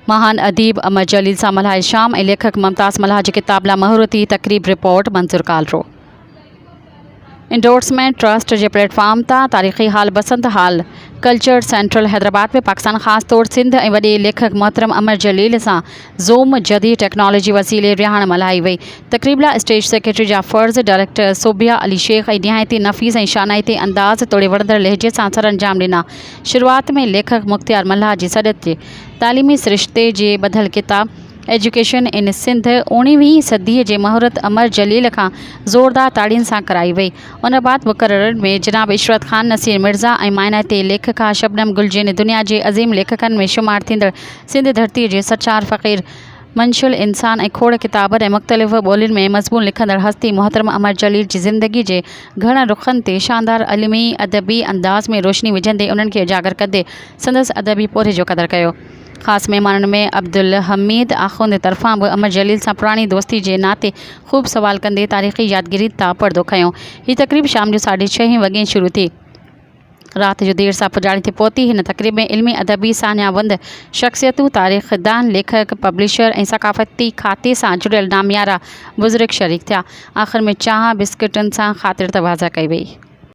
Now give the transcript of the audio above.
مهان اديب امر جليل سان ملهايل شام ۽ ليکڪ ممتاز ملاح جي ڪتاب لاء مهورتي تقريب رپورٽ منظور ڪالرو. انڊورسمينٽ ٽرسٽ جي پليٽ فارم تان تاريخي hall Basant hall culture central Hyderabad ۾ Pakistan خاص طور سنڌ ۽ وڏي ليکڪ محترم امر جليل سان زوم جديد ٽيڪنالاجي وسيلي رهاڻ ملهائي وئي تقريب لاء اسٽيج سيڪريٽري جا فرض ڊائريڪٽر صوبيا علي شيخ ۽ نهايتي نفيس ۽ شانائتي انداز توڙي وڻندڙ لهجي سان سرانجام ڏنا شروعات ۾ ليکڪ مختيار ملاح جي سڏ تي تعليمي سرشتي جي ٻڌل ڪتاب ايجوڪيشن ان سنڌ اوڻيهوين صديء جي مهورت امر جليل کان زوردار تاڙين سان ڪرائي وئي. ان بعد مقررن ۾ جناب عشرت خان، نصير مرزا ۽ مانائتي ليکڪا شبنم گل جن دنيا جي عظيم ليکڪن ۾ شمار ٿيندڙ سنڌ ڌرتيء جي سچار فقير منشل انسان ۽ کوڙ ڪتابن ۽ مختلف ٻولين ۾ مضمون لکندڙ هستي محترم امر جليل جي زندگي جي گهڻ رخن تي شاندار علمي ادبي انداز ۾ روشني وجهندي انهن کي اجاگر ڪندي سندس ادبي پورهيي جو قدر ڪيو. خاص مهمانن ۾ عبدالحميد آخوند طرفان به امر جليل سان پراڻي دوستي جي ناتي خوب سوال ڪندي تاريخي يادگيرين تان پردو کنيو. هي تقريب شام جو ساڍي ڇهين وڳين شروع ٿي. رات جو دير سان پڄاڻي تي پهتي. هن تقريب ۾ علمي ادبي ساڃاهه وند شخصيتون، تاريخدان، ليکڪ، پبلشر ۽ ثقافتي کاتي سان جڙيل ناميارا بزرگ شريڪ ٿيا. آخر ۾ چانهه بسڪٽن سان خاطر تواضع ڪئي وئي.